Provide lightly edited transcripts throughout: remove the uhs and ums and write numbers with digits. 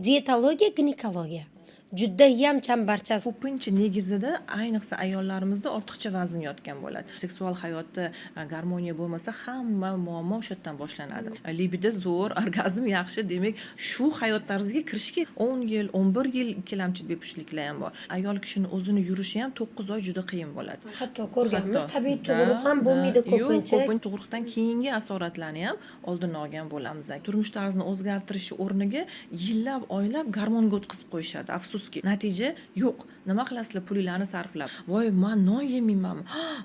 Dietologiya, ginekologiya judayam chambarchas. Ko'pincha negizida, ayniqsa ayollarimizda ortiqcha vazn yotgan bo'ladi. Seksual hayotda garmoniya bo'lmasa, hamma muammo o'sha yerdan boshlanadi. Libido zo'r, orgazm yaxshi, demak, shu hayot tarziga kirish kerak. 10 yil, 11 yil ikkilamchi bepushtliklar ham bor. Ayol kishini o'zini yurishi ham 9 oy juda qiyin bo'ladi. Hatto ko'rganmiz, Hatto. tabiiy tug'ruq ham bo'lmaydi Yo'q, ko'pincha. Ko'pincha tug'ruqdan keyingi asoratlarni ham oldini olgan bo'lamiz. Turmush tarzini o'zgartirishi o'rniga yillab, oylab gormonga o'tkazib qo'yishadi. Afsuski, natija yo'q. Nima qilasizlar pulinglarni sarflab? "Voy, man non yemaymanmi?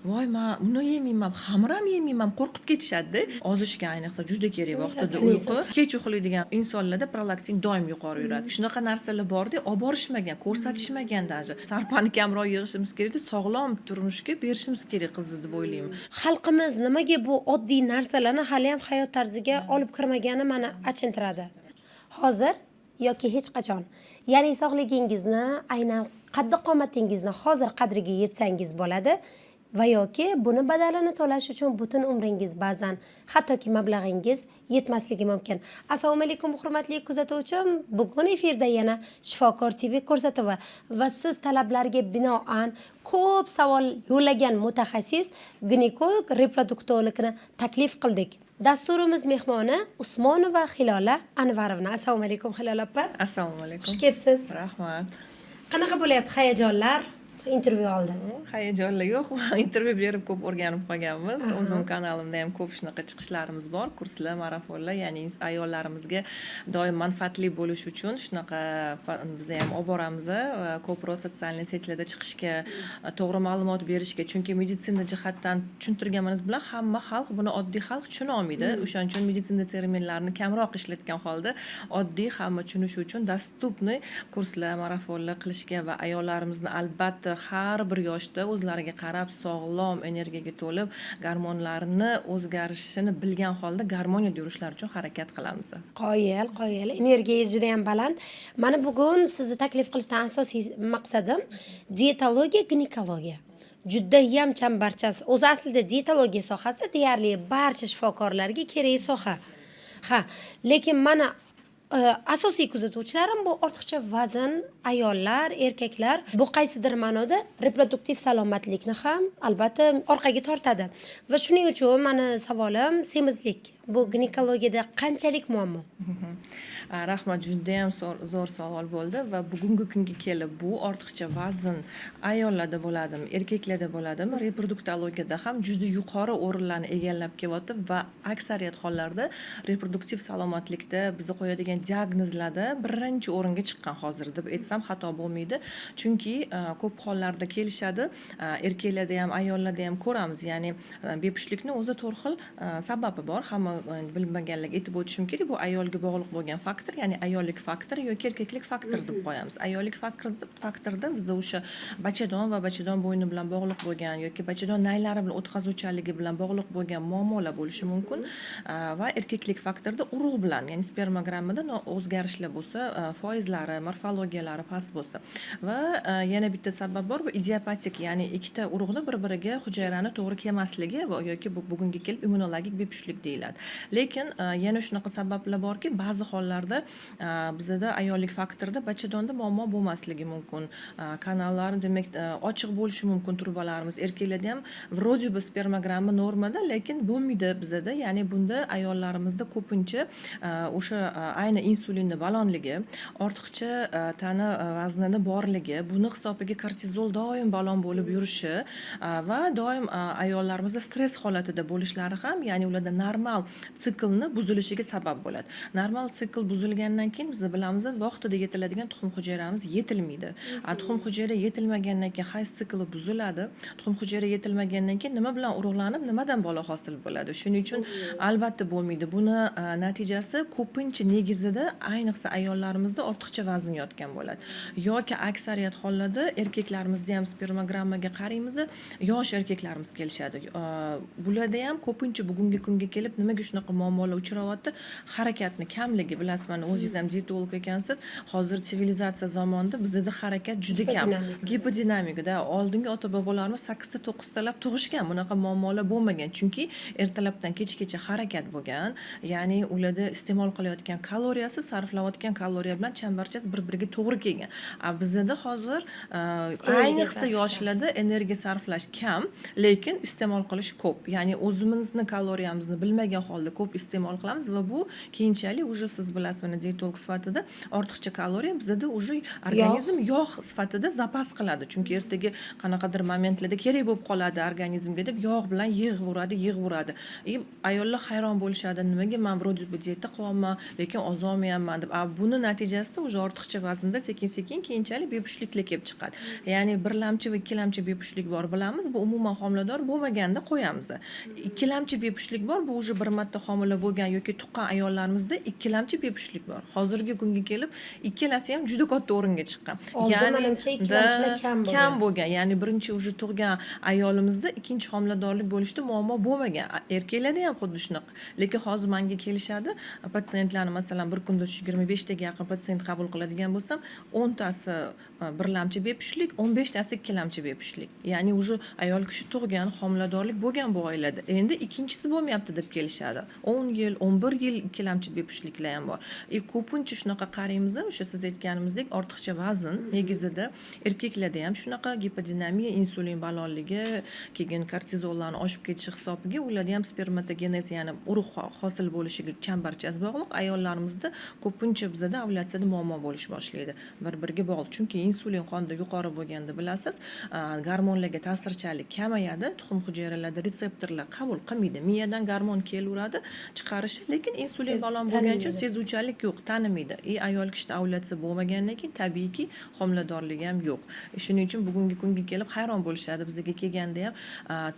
Voy, man uni yemayman, xamir ham yemayman", qo'rqib ketishadida. Ozishga ayniqsa juda kerak vaqtida uyqu. Kech uxlaydigan insonlarda prolaktin doim yuqori yuradi. Shunaqa narsalar borda, olib borishmagan, ko'rsatishmagan даже. Sarpani kamroq yig'ishimiz kerakda, sog'lom turmushga berishimiz kerak qizni deb o'ylayman. Xalqimiz nimaga bu oddiy narsalarni haliyam hayot tarziga olib kirmagani mani achintiradi. Hozir yoki hech qachon, ya'ni sog'ligingizni, aynan qaddi qomatingizni hozir qadriga yetsangiz bo'ladi va yoki buni badalini to'lash uchun butun umringiz, ba'zan hattoki mablag'ingiz yetmasligi mumkin. Assalomu alaykum, hurmatli kuzatuvchim! Bugun efirda yana Shifokor TV ko'rsatuvi va siz talablarga binoan ko'p savol yo'llagan mutaxassis, ginekolog reproduktologni taklif qildik. Dasturimiz mehmoni Usmonova Hilola Anvarovna. Assalomu alaykum, Hilola opa! Assalomu alaykum. Xush kelibsiz! Rahmat. Qanaqa bo'lyapti hayajonlar intervyu oldin? Hayajonlar yo'q, intervyu berib ko'p o'rganib qolganmiz. O'zim kanalimda ham ko'p shunaqa chiqishlarimiz bor, kurslar, marafonlar, ya'ni ayollarimizga doim manfaatli bo'lish uchun shunaqa biza ham olib boramiz va ko'proq социальный сеть larda chiqishga, to'g'ri ma'lumot berishga, chunki meditsina jihatdan tushuntirganimiz bilan hamma xalq buni, oddiy xalq tushuna olmaydi. O'shaning uchun meditsina terminlarini kamroq ishlatgan holda, oddiy, hamma tushunishi uchun доступный kurslar, marafonlar qilishga va ayollarimizni albatta har bir yoshda o'zlariga qarab, sog'lom, energiyaga to'lib, gormonlarni o'zgarishini bilgan holda garmoniyada yurishlari uchun harakat qilamiz. Qoyil, qoyil, energiyangiz juda yam baland. Mana bugun sizni taklif qilishdan asosiy maqsadim dietologiya, ginekologiya judayam chambarchas. O'zi aslida dietologiya sohasi deyarli barcha shifokorlarga kerak soha, ha, lekin mana asosiy kuzatuvchilarim bu ortiqcha vazn, ayollar, erkaklar. Bu qaysidir ma'noda reproduktiv salomatlikni ham albatta orqaga tortadi va shuning uchun mani savolim: semizlik bu ginekologiyada qanchalik muammo? Rahmat, judayam zo'r savol bo'ldi va bugungi kunga kelib bu ortiqcha vazn ayollarda bo'ladimi, erkaklarda bo'ladimi, reproduktologiyada ham juda yuqori o'rinlarni egallab kelyapti va aksariyat hollarda reproduktiv salomatlikda bizni qo'yadigan diagnozlarda birinchi o'ringa chiqqan hozir deb aytsam, xato bo'lmaydi. Chunki ko'p hollarda kelishadi, erkaklarda ham, ayollarda ham ko'ramiz, ya'ni bepushtlikni o'zi to'rt xil sababi bor. Hamma bilmaganlarga aytib o'tishim kerak, bu ayolga bog'liq bo'lgan faktor, ya'ni ayollik faktor yoki erkaklik faktor deb qo'yamiz. Ayollik faktorda biza o'sha bachadon va bachadon bo'yni bilan bog'liq bo'lgan yoki bachadon naylari bilan o'tkazuvchanligi bilan bog'liq bo'lgan muammolar bo'lishi mumkin va erkaklik faktorda urug' bilan, ya'ni spermogrammada o'zgarishlar bo'lsa, foizlari, morfologiyalari past bo'lsa. Va yana bitta sabab bor, bu idiopatik, ya'ni ikkita urug'ni bir biriga hujayrani to'g'ri kelmasligi va yoki bu bugunga kelib immunologik bepushtlik deyiladi. Lekin yana shunaqa sabablar borki, ba'zi hollarda bizada ayollik faktorida bachadonda muammo bo'lmasligi mumkin, kanallar, demak, ochiq bo'lishi mumkin trubalarimiz. Erkaklarda ham вроде бы spermogramma normada, lekin bo'lmaydi bizada. Ya'ni bunda ayollarimizda ko'pincha o'sha ayni insulinni balonligi, ortiqcha tana vaznini borligi, buni hisobiga kortizol doim balon bo'lib yurishi va doim ayollarimizda stress holatida bo'lishlari ham, ya'ni ularda normal siklni buzilishiga sabab bo'ladi. Normal sikl buzilgandan keyin biz bilamiz, vaqtida yetiladigan tuxum hujayramiz yetilmaydi. A tuxum hujayra yetilmagandan keyin hayz sikli buziladi. Tuxum hujayra yetilmagandan keyin nima bilan urug'lanib, nimadan bola hosil bo'ladi? Shuning uchun albatta bo'lmaydi. Buni natijasi ko'pincha negizida, ayniqsa ayollarimizda ortiqcha vazn yotgan bo'ladi yoki aksariyat hollarda erkaklarimizda ham spermogrammaga qaraymiz, yosh erkaklarimiz kelishadi. Bularda ham ko'pincha bugungi kunga kelib nimaga Nimaga shunaqa muammolar uchrayapti? Harakatni kamligi. Bilasiz, mana o'zingiz ham dietolog ekansiz, hozir sivilizatsiya zamonida bizada harakat juda kam. Gipodinamika. Gipodinamikada. Oldingi ota bobolarimiz sakkizta, to'qqiztalab tug'ishgan, bunaqa muammolar bo'lmagan, chunki ertalabdan kechgacha harakat bo'lgan. Ya'ni ularda iste'mol qilayotgan kaloriyasi sarflayotgan kaloriya bilan chambarchas bir biriga to'g'ri kelgan. A bizada hozir ayniqsa sarflash. Yoshlarda energiya sarflash kam, lekin iste'mol qilish ko'p. Ya'ni o'zimizni kaloriyamizni bilmagan holda ko'p iste'mol qilamiz va bu keyinchalik уже, siz bilasiz, mana dietolog sifatida, ortiqcha kaloriya bizada уже organizm yog' sifatida zapas qiladi, chunki ertaga qanaqadir momentlarda kerak bo'lib qoladi organizmga deb yog' bilan yig'averadi, yig'averadi. И ayollar hayron bo'lishadi, nimaga man вроде бы dieta qilyapman, lekin ozolmayapman deb. A buni natijasida уже ortiqcha vaznda sekin sekin keyinchalik bepushtliklar kelib chiqadi. Ya'ni birlamchi va ikkilamchi bepushtlik bor, bilamiz, bu umuman homilador bo'lmaganda qo'yamiz. Ikkilamchi bepushtlik bor, bu уже bir marta homila bo'lgan yoki tuqqan ayollarimizda ikkilamchi bepushtlik bor. Hozirgi kunga kelib ikkalasi ham juda katta o'ringa chiqqan. Oldin, manimcha, ikkilamchilar kam bo'lgan. Kam bo'lgan. Ya'ni birinchi уже tug'gan ayolimizda ikkinchi homiladorlik bo'lishda muammo bo'lmagan. Erkaklarda ham xuddi shunaqa. Lekin hozir manga kelishadi patsientlarni, masalan, bir kunda shu 25 taga yaqin patsient qabul qiladigan bo'lsam, 10 tasi birlamchi bepushtlik, 15 tasi ikkilamchi bepushtlik. Ya'ni уже ayol kishi tug'gan, homiladorlik bo'lgan bu oilada, endi ikkinchisi bo'lmayapti deb kelishadi. 10 yil, 11 yil ikkilamchi bepushtliklar ham bor. И ko'pincha shunaqa qaraymiz, o'sha siz aytganimizdek, ortiqcha vazn negizida erkaklarda ham shunaqa gipodinamiya, insulin balonligi, keyin kortizollarni oshib ketishi hisobiga ularda ham spermatogenez, ya'ni urug' hosil bo'lishiga chambarchas bog'liq. Ayollarimizda ko'pincha bizada ovulyatsiyada muammo bo'lish boshlaydi, bir biriga bog'liq, chunki insulin qonda yuqori bo'lganda, bilasiz, gormonlarga ta'sirchanlik kamayadi, tuxum hujayralarida retseptorlar qabul qilmaydi. Miyadan gormon kelaveradi chiqarishi, lekin insulin balon bo'lgani uchun Tanimaydi. Sezuvchanlik yo'q, tanimaydi. И ayol kishida ovulyatsiya bo'lmagandan keyin tabiiyki homiladorligi ham yo'q. Shuning uchun bugungi kunga kelib hayron bo'lishadi bizga kelganda ham.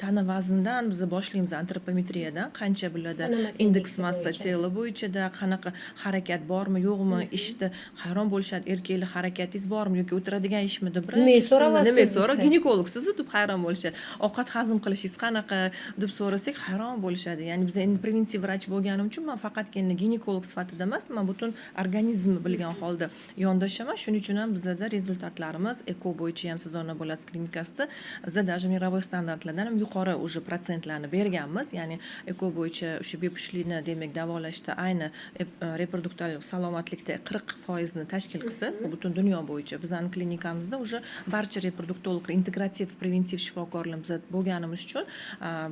Tana vazndan biz boshlaymiz, antropometriyadan, qancha bularda Tana massa indeks indeksi massa bo'yicha. Tела bo'yichada qanaqa harakat bormi, yo'qmi, ishda hayron bo'lishadi, erkaklar harakatingiz bormi yoki o'tiradigan ishmi deb Nimaga birinchi so'rayapsiz nimaga so'ra desa. Ginekologsiz deb hayron bo'lishadi. Ovqat hazm qilishingiz qanaqa deb so'rasak, hayron bo'lishadi. Ya'ni biz endi preventiv vrach bo'lganim uchun man faqatgina ginekolog sifatida emas, man butun organizmni bilgan holda yondashaman. Shuning uchun ham bizada результат larimiz ЭКО bo'yicha ham, siz ona bolasi klinikasida biza даже мировой standartlardan ham yuqori уже protsentlarni berganmiz. Ya'ni ЭКО bo'yicha o'sha bepushtlikni, demak, davolashda ayni reproduktiv salomatlikda 40 foizni tashkil qilsa, bu butun dunyo bo'yicha bizani klinikamizda уже barcha reproduktologlar, integrativ preventiv shifokorlar biza bo'lganimiz uchun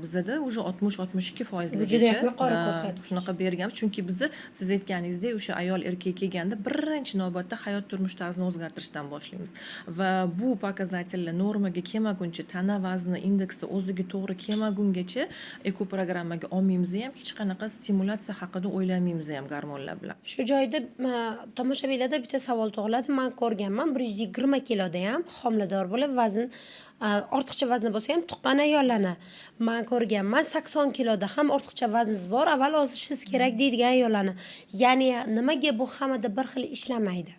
bizada уже 60-62 Bu judayam foizgacha yuqori ko'rsatkich. Shunaqa berganmiz, chunki bizni, siz aytganingizdek, o'sha ayol erkak kelganda birinchi navbatda hayot turmush tarzini o'zgartirishdan boshlaymiz va bu показатель lar normaga kelmaguncha, tana vazni indeksi o'ziga to'g'ri kelmagungacha ЭКО programmaga olmaymiz ham, hech qanaqa stimulyatsiya haqida o'ylamaymiz ham gormonlar bilan. Shu joyda tomoshabinlarda bitta savol tug'iladi. Man ko'rganman, 120 kiloda ham homilador bo'lib, vazn ortiqcha vazni bo'lsa ham tuqqan ayollarni. Man ko'rganman, 80 kiloda ham ortiqcha vazningiz bor, avval ozishingiz kerak deydigan ayollarni. Ya'ni nimaga bu hammada bir xil ishlamaydi?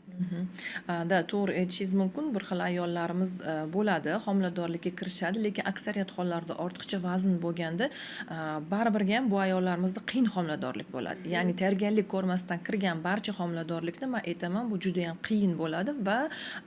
Да, to'g'ri aytishingiz mumkin. Bir xil ayollarimiz bo'ladi, homiladorlikka kirishadi, lekin aksariyat hollarda ortiqcha vazn bo'lganda, baribirga ham bu ayollarimizda qiyin homiladorlik bo'ladi. Ya'ni tayyorgarlik ko'rmasdan kirgan barcha homiladorlikni man aytaman, bu judayam qiyin bo'ladi va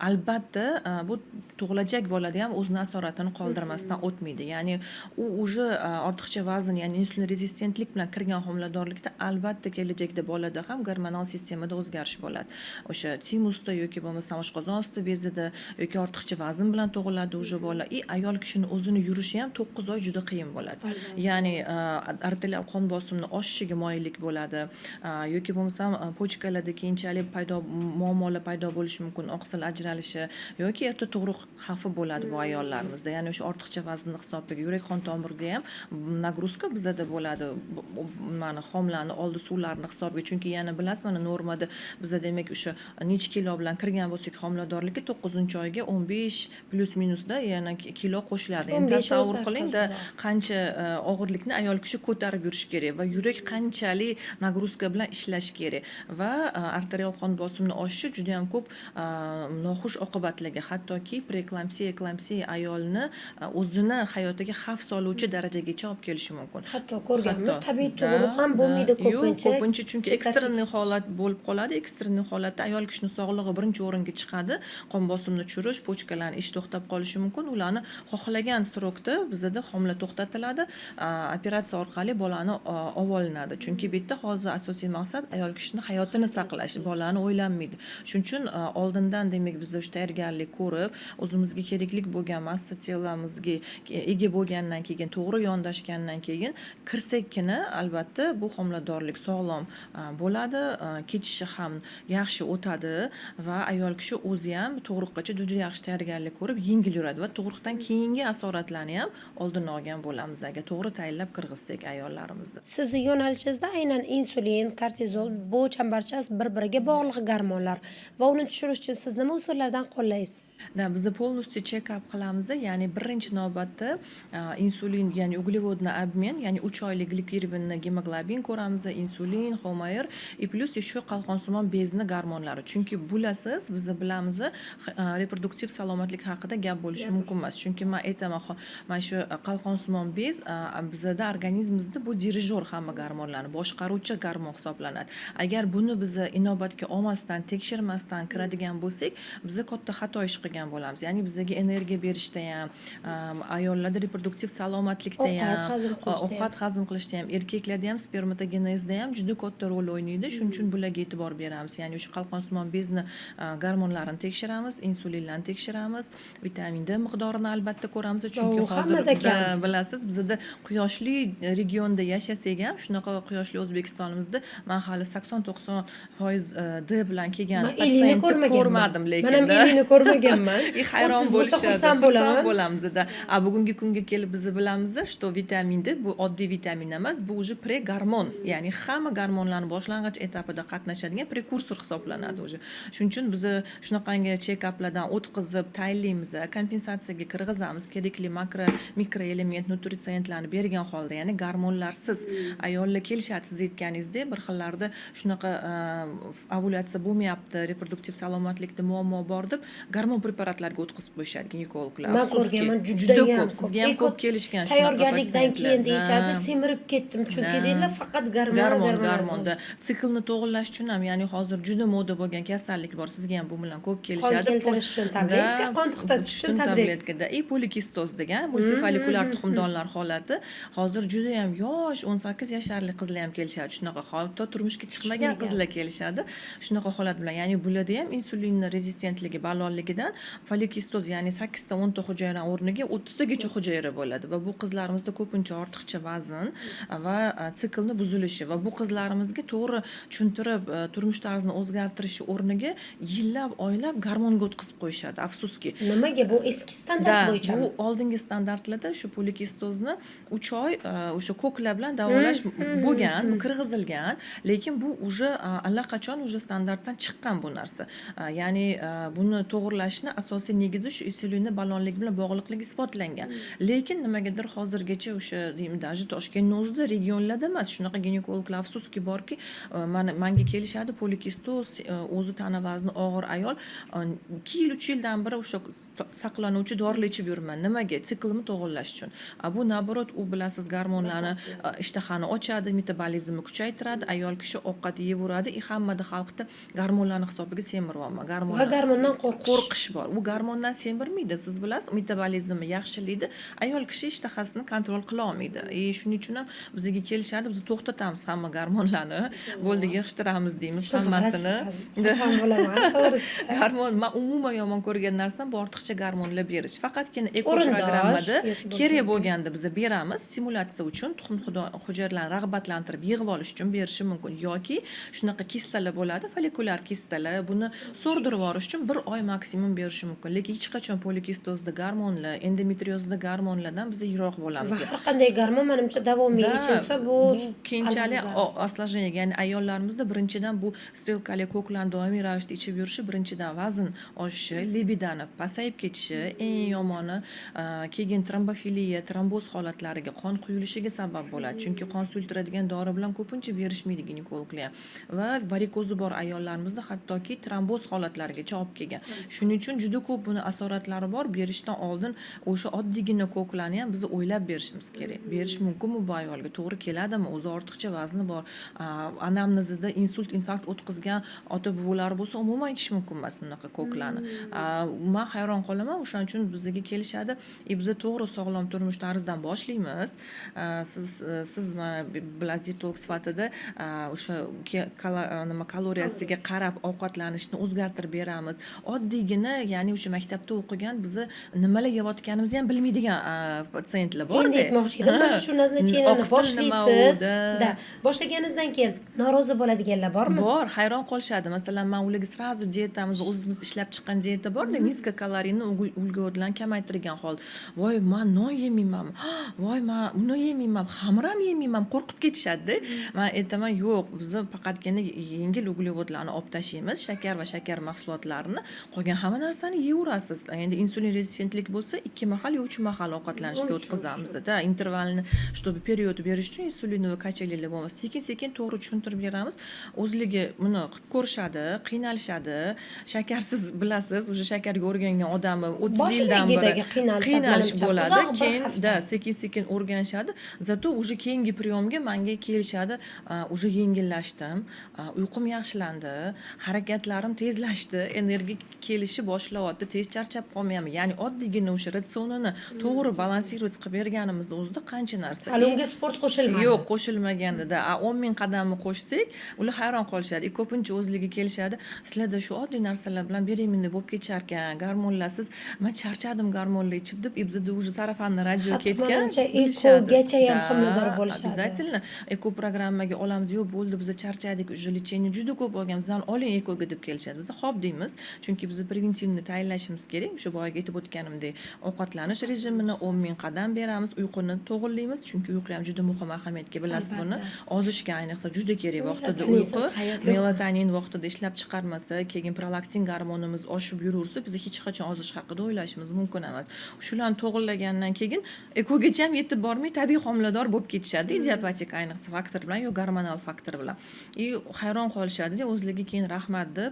albatta bu tug'ilajak bolada ham o'zini asoratini qoldirmasdan o'tmaydi. Ya'ni u уже ortiqcha vazn, ya'ni insulin rezistentlik bilan kirgan homiladorlikda albatta kelajakda bolada ham gormonal sistemada o'zgarish bo'ladi. O'sha timusda yoki bo'lmasam oshqozon osti bezida yoki ortiqcha vazn bilan tug'iladi уже bola. И ayol kishini o'zini yurishi ham 9 oy juda qiyin bo'ladi. Ya'ni arterial qon bosimini oshishiga moyillik bo'ladi. Yoki bo'lmasam почка larda keyinchalik paydo muammolar paydo bo'lishi mumkin, oqsil ajralishi yoki erta tug'ruq xavfi bo'ladi bu ayollarimizda. Ya'ni o'sha ortiqcha vaznni hisobiga yurak qon tomirida ham нагрузка bizada bo'ladi. Mana homilani oldi suvlarini hisobiga, chunki yana bilasiz, mana normada biza, demak, o'sha necha Kilo bilan kirgan bo'lsak homiladorlikka, to'qqizinchi oyga 15 плюс минус da yana kilo qo'shiladi. Endi 15, tasavvur 18 qilingda, qancha og'irlikni ayol kishi ko'tarib yurishi kerak va yurak qanchalik нагрузка bilan ishlashi kerak va arterial qon bosimini oshishi juda yam ko'p noxush oqibatlarga, hattoki preeklampsiya, eklampsiya, ayolni o'zini hayotiga xavf soluvchi darajagacha olib kelishi mumkin. Hatto ko'rganmiz, Hatto, tabiiy tug'ruq ham bo'lmaydi Yo'q, ko'pincha. Ko'pincha, chunki Кесарский. Экстренный holat bo'lib qoladi. Экстренный holatda ayol kishini sog'lig'i birinchi o'ringa chiqadi. Qon bosimini tushirish, почка larni ishi to'xtab qolishi mumkin. Ularni xohlagan срок da bizada homila to'xtatiladi, operatsiya orqali bolani olib olinadi. Chunki bu yerda hozir asosiy maqsad ayol kishini hayotini saqlash, bolani o'ylanmaydi. Shuning uchun oldindan, demak, biz o'sha tayyorgarlik ko'rib, o'zimizga kerakli bo'lgan massa тела mizga ega bo'lgandan keyin, to'g'ri yondashgandan keyin kirsakkina, albatta, bu homiladorlik sog'lom bo'ladi, kechishi ham yaxshi o'tadi va ayol kishi o'zi ham tug'ruqgacha juda yaxshi tayyorgarlik ko'rib, yengil yuradi va tug'ruqdan keyingi asoratlarni ham oldini olgan bo'lamiz, agar to'g'ri tayinlab kirgizsak ayollarimizni. Sizni yo'nalishingizda aynan insulin, kortizol, bu chambarchas bir biriga bog'liq gormonlar va uni tushirish uchun siz nima usullardan qo'llaysiz? Да, biza полностью check-up qilamiz, ya'ni birinchi navbatda insulin, ya'ni углеводный обмен, ya'ni 3 oylik гликированный gemoglobin ko'ramiz, insulin, HOMA-IR и плюс еще qalqonsimon bezni gormonlari. Chunki bulasiz biz bilamiz, reproduktiv salomatlik haqida gap bo'lishi mumkin emas. Chunki man aytaman, mana shu qalqonsimon bez bizada, organizmimizda bu dirijor, hamma gormonlarni boshqaruvchi gormon hisoblanadi. Agar buni biz inobatga olmasdan, tekshirmasdan kiradigan bo'lsak, biza katta xato ish qilgan bo'lamiz. Ya'ni bizaga energiya berishda ham, ayollarda reproduktiv salomatlikda Ovqat ham, hazm qilishda ham. Ovqat hazm qilishda ham, erkaklarda ham spermatogenezda ham juda katta rol o'ynaydi. Shuning uchun bularga e'tibor beramiz. Ya'ni o'sha qalqonsimon bezni gormonlarini tekshiramiz, insulinlarni tekshiramiz, vitamin D miqdorini albatta ko'ramiz, chunki U hozir hammada kam. Bilasiz, bizada quyoshli regionda yashasak ham, shunaqa quyoshli O'zbekistonimizda man hali 80-90% D bilan kelgan Man 50ni patsientni ko'rmaganman. ko'rmadim lekin. Man ham 50ni ko'rmaganman. И hayron 30 bo'lsa bo'lishadi. xursand bo'laman. Bo'lamiz da. A bugungi kunga kelib biz bilamiz, что vitamin D bu oddiy vitamin emas, bu уже pregormon, ya'ni hamma gormonlarni boshlang'ich etapida qatnashadigan prekursor hisoblanadi уже. Shuning uchun biz shunaqangi check-uplardan o'tkazib, tayinlaymiz, kompensatsiyaga kirgizamiz, kerakli makro, mikroelement, nutritsientlarni bergan holda, ya'ni gormonlarsiz ayollar kelishadi. Siz aytganingizdek, bir xillarda shunaqa ovulyatsiya bo'lmayapti, reproduktiv salomatlikda muammo bor deb gormon preparatlarga o'tkazib qo'yishadi ginekologlar. Man Afsuski, ko'rganman, juda judayam ko'p. Sizga ham ko'p. ko'p kelishgan shunaqa Tayyorgarlikdan keyin patsientlar. deyishadi, Da. semirib ketdim chunki deydilar, faqat gormon, Gormon, gormon. Gormonda siklni to'g'irlash uchun ham, ya'ni hozir juda moda bo'lgan kasallik bor, sizga ham bu bilan ko'p kelishadi. Keltirish uchun tabletka, qon to'xtatish uchun tabletka. Tabletkada и polikistoz degan multifollikulyar tuxumdonlar holati. Hozir juda ham yosh, 18 yasharli qizlar ham kelishadi shunaqa, hatto turmushga chiqmagan Chiqmagan. qizlar kelishadi shunaqa holat bilan. Ya'ni bularda ham insulinni rezistentligi balonligidan polikistoz, ya'ni 8 ta, 10 ta hujayra o'rniga 30 tagacha hujayra bo'ladi va bu qizlarimizda ko'pincha ortiqcha vazn va siklni buzilishi va bu qizlarimizga to'g'ri tushuntirib, turmush tarzini o'zgartirishi o'rniga yillab, oylab gormonga o'tkazib qo'yishadi, afsuski. Nimaga? Bu eski standart Da, bo'yichami? bu oldingi standartlarda shu polikistozni 3 oy o'sha koklar bilan davolash bo'lgan, bu kirgizilgan, lekin bu уже allaqachon уже standartdan chiqqan bu narsa. Ya'ni buni to'g'irlashni asosiy negizi shu insulinni balonligi bilan bog'liqligi isbotlangan. Lekin nimagadir hozirgacha o'sha deyman, даже Toshkentni o'zida, regionlarda emas, shunaqa ginekologlar, afsuski, borki, mana manga kelishadi, polikistoz, o'zi tana vazni og'ir ayol, 2 yil, 3 yildan beri o'sha saqlanuvchi dorilar ichib yuribman. Nimaga? Siklimni to'g'irlash uchun. A bu наоборот, u bilasiz, gormonlarni, ishtahani ochadi, metabolizmni kuchaytiradi, ayol kishi ovqat yeyaveradi и hammada, xalqda gormonlarni hisobiga semiryapman, gormonlar Va gormondan qo'rqish. Qo'rqish bor. U gormondan semirmaydi, siz bilasiz, metabolizmni yaxshilaydi, ayol kishi ishtahasini контроль qila olmaydi и shuning uchun ham bizga kelishadi. Biz to'xtatamiz hamma gormonlarni, bo'ldi, yig'ishtiramiz deymiz Shu hammasini. Xursand bo'laman, to'g'risi. Gormon, man umuman yomon ko'rgan narsam bu ortiqcha gormonlar berish. Faqatgina eko O'rindosh programmada yoki bo'lsa kerak mumkin. bo'lganda biza beramiz, stimulyatsiya uchun, tuxum hujayralarini rag'batlantirib yig'ib olish uchun berishi mumkin yoki shunaqa kistalar bo'ladi, follikulyar kistalar, buni so'rdirib yuborish uchun bir oy maksimum berishi mumkin. Lekin hech qachon polikistozda gormonlar, endometriozda gormonlardan biz yiroq bo'lamiz. Va har qanday gormon, manimcha, davomiy Da, ichilsa, bu keyinchalik qalbni осложнение, ya'ni ayollarimizda birinchidan bu стрелка li koklarni doimiy Doimiy ravishda ichib yurishi birinchidan vazn oshishi, libidoni pasayib ketishi, eng yomoni keyin trombofiliya, tromboz holatlariga, qon quyulishiga sabab bo'ladi, chunki qon suyultiradigan dori bilan ko'pincha berishmaydi ginekologlar ham. Va varikozi bor ayollarimizda hattoki tromboz holatlarigacha olib kelgan. Shuning uchun juda ko'p buni asoratlari bor. Berishdan oldin o'sha oddiygina koklarni ham biz o'ylab berishimiz kerak: berish mumkinmi bu ayolga, to'g'ri keladimi, o'zi ortiqcha vazni bor, anamnezida insult, infarkt o'tkazgan ota bobolari bo'lsa, umuman ichish mumkin emas bunaqa koklarni. Man hayron qolaman. O'shaning uchun bizga kelishadi и biza to'g'ri sog'lom turmush tarzidan boshlaymiz. Siz mana bilasiz, dietolog sifatida o'sha nima, kaloriyasiga qarab ovqatlanishni o'zgartirib beramiz. Oddiygina, ya'ni o'sha maktabda o'qigan, bizni nimalar yeyotganimizni ham bilmaydigan patsientlar borda. Endi aytmoqchi edim, mana shu назначение ni Oqsil nima boshlaysiz u, da. Da, boshlaganingizdan keyin norozi bo'ladiganlar bormi? Bor, hayron qolishadi. Masalan, man ularga сразу dietamiz, o'zimiz ishlab chiqqan dieta borda, низкокалорийный, углевод larni kamaytirgan holda. "Voy, man non yemayman, voy, man uni yemayman, xamir ham yemayman", qo'rqib ketishadida. Man aytaman: "Yo'q, biza faqatgina yengil углевод larni olib tashlaymiz, shakar va shakar mahsulotlarini, qolgan hamma narsani yeyverasiz". Endi insulin rezistentlik bo'lsa, ikki mahal yo uch mahal ovqatlanishga o'tkazamiz da intervalni, чтобы период berish uchun, инсулиновый качели lar bo'lmasin. Sekin sekin to'g'ri tushuntirib beramiz. O'zligi buni qilib ko'rishadi, qiynalishadi. Shakarsiz, bilasiz, уже shakarga o'rgangan odamni 30 yildan beri Boshidagi qiynalishadi, qiynalish manimcha. bo'ladi. Uzoq bir Keyin hafta. да, sekin sekin o'rganishadi. Зато уже keyingi прием ga manga kelishadi: "Уже yengillashdim, uyqum yaxshilandi, harakatlarim tezlashdi, energiya kelishi boshlayapti, tez charchab qolmayapman". Ya'ni oddiygina o'sha ratsionini to'g'ri балансировать qilib berganimizni o'zida qancha narsa. Hali unga sport qo'shilmadi. Yo'q, qo'shilmagandida. A 10 000 qadamni qo'shsak, ular hayron qolishadi и ko'pincha o'zligi kelishadi: "Sizlarda shu oddiy narsalar bilan беременный bo'lib ketisharkan, gormonlarsiz, man charchadim gormonlar ichib", deb. И bizada уже сарафанный радио Hatto ketgan, manimcha, bilishadi. ekogacha ham Да, homilador bo'lishadi. Обязательно eko programmaga olamiz. "Yo'q, bo'ldi, biz charchadik, уже лечение juda ko'p olganmiz, bizani oling ekoga", deb kelishadi. Biz "Xo'p" deymiz, chunki biz превентивный tayinlashimiz kerak. O'sha boyagi aytib o'tganimdek, ovqatlanish rejimini, 10 000 qadam beramiz, uyquni to'g'irlaymiz, chunki uyqu ham juda muhim ahamiyatga, bilasiz buni. Ozishga ayniqsa juda kerak vaqtida Melatoninsiz uyqu. hayot yo'q. Melatonin vaqtida ishlab chiqarmasa, keyin prolaktin gormonimiz oshib yuraversa, biz hech qachon ozish haqida o'ylashimiz mumkin emas. Shularni to'g'irlagandan keyin ekogacha ham yetib bormay, tabiiy homilador bo'lib ketishadi, idiopatik ayniqsa faktor bilan yo gormonal faktor bilan. И hayron qolishadida o'zligi keyin, rahmat deb,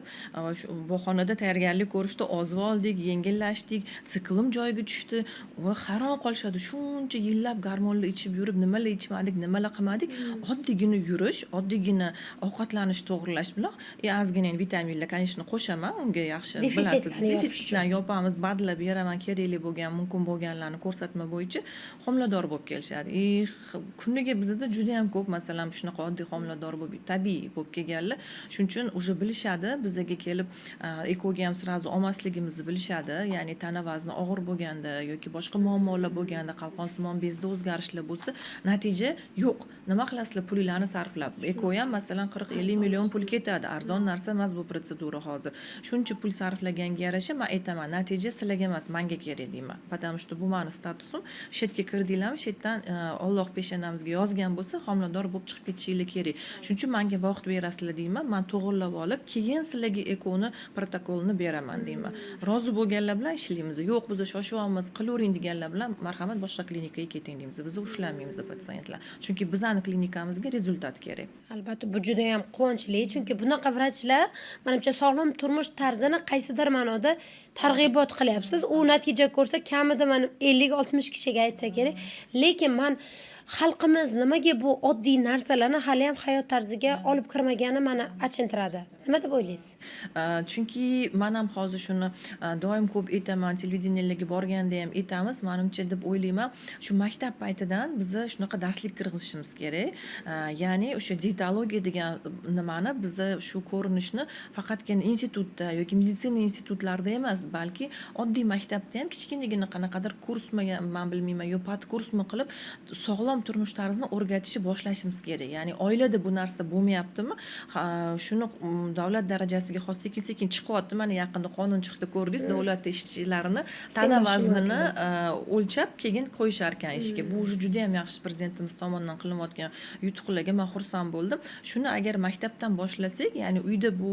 shu bahonada tayyorgarlik ko'rishdi, ozib oldik, yengillashdik, siklim joyiga tushdi. Va hayron qolishadi: shuncha yillab gormonlar ichib yurib, nimalar ichmadik, nimalar qilmadik, oddiygina yurish, oddiygina ovqatlanish to'g'irlash bilan и ozgina endi vitaminlar, конечно, qo'shaman unga, yaxshi bilasiz. Defitsitlarni yopish. Defitsitlarni yopamiz, БАД lar beraman, kerakli bo'lgan, mumkin bo'lganlarni ko'rsatma bo'yicha homilador bo'lib kelishadi. И kuniga bizada juda yam ko'p, masalan, shunaqa oddiy homilador bo'lib, tabiiy bo'lib kelganlar. Shuning uchun уже bilishadi, bizaga kelib ekoga ham сразу olmasligimizni bilishadi. Ya'ni tana vazni og'ir bo'lganda yoki boshqa muammolar bo'lganda, qalqonsimon bezda o'zgarishlar bo'lsa, natija yo'q. Nima qilasizlar pulinglarni sarflab? Eko ham, masalan, 40-50 million pul ketadi, arzon narsa emas bu protsedura hozir. Shuncha pul sarflaganga yarasha man aytaman: "Natija sizlarga emas, manga kerak", deyman, потому что bu mani statusim. Shu yerga kirdinglarmi, shu yerdan Olloh peshonamizga yozgan bo'lsa, homilador bo'lib chiqib ketishinglar kerak. Shuning uchun manga vaqt berasizlar, deyman. Man to'g'irlab olib, keyin sizlarga ekoni protokolini beraman, deyman. Rozi bo'lganlar bilan ishlaymiz. "Yo'q, biz shoshyapmiz, qilavering", deganlar bilan "Marhamat, boshqa klinikaga keting", deymiz. Biz ushlamaymiz patsientlar, chunki bizani klinikamizga результат kerak. Albatta, bu juda yam quvonchli, chunki bunaqa vrachlar, manimcha, sog'lom turmush tarzini qaysidir ma'noda targ'ibot qilyapsiz. U natija ko'rsa, kamida mana 50-60 kishiga aytsa kerak. Lekin man xalqimiz nimaga bu oddiy narsalarni haliyam hayot tarziga olib kirmagani mani achintiradi. Nima deb o'ylaysiz? Chunki man ham hozir shuni doim ko'p aytaman, televideniyalarga borganda ham aytamiz. Manimcha, deb o'ylayman, shu maktab paytidan biza shunaqa darslik kirgizishimiz kerak. Ya'ni o'sha dietologiya degan nimani, biza shu ko'rinishni faqatgina institutda yoki meditsina institutlarida emas, balki oddiy maktabda ham kichkinagina qanaqadir kursmi, man bilmayman, yo podkursmi qilib, sog'lom turmush tarzini o'rgatishni boshlashimiz kerak. Ya'ni oilada bu narsa bo'lmayaptimi, ha, shuni davlat darajasiga hozir sekin sekin chiqyapti. Mana yaqinda qonun chiqdi, ko'rdingiz, davlat ishchilarini tana Sen vaznini mumkin emas. O'lchab keyin qo'yishar ekan ishga. Bu уже juda yam yaxshi, prezidentimiz tomonidan qilinayotgan yutuqlarga man xursand bo'ldim. Shuni agar maktabdan boshlasak, ya'ni uyda bu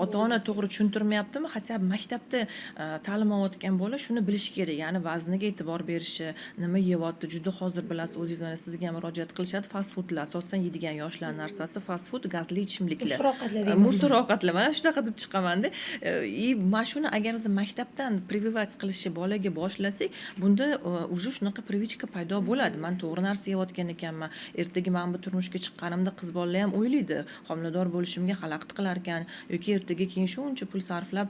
ota ona to'g'ri tushuntirmayaptimi, хотя бы maktabda ta'lim olayotgan bola shuni bilishi kerak, ya'ni vazniga e'tibor berishi, nima yeyapti. Juda hozir bilasiz o'zingiz, mana sizga ham murojaat qilishadi, fast foodlar asosan yeydigan yoshlar narsasi, fast food, gazli ichimliklar. Musor ovqatlar deyman. Musor ovqatlar, mana shunaqa deb chiqamanda. И mana shuni agar biz maktabdan прививать qilishni bolaga boshlasak, bunda уже shunaqa привычка paydo bo'ladi: man to'g'ri narsa yeyotgan ekanman. Ertaga man bu turmushga chiqqanimda qiz bolalar ham o'ylaydi, homilador bo'lishimga xalaqit qilar ekan yoki ertaga keyin shuncha pul sarflab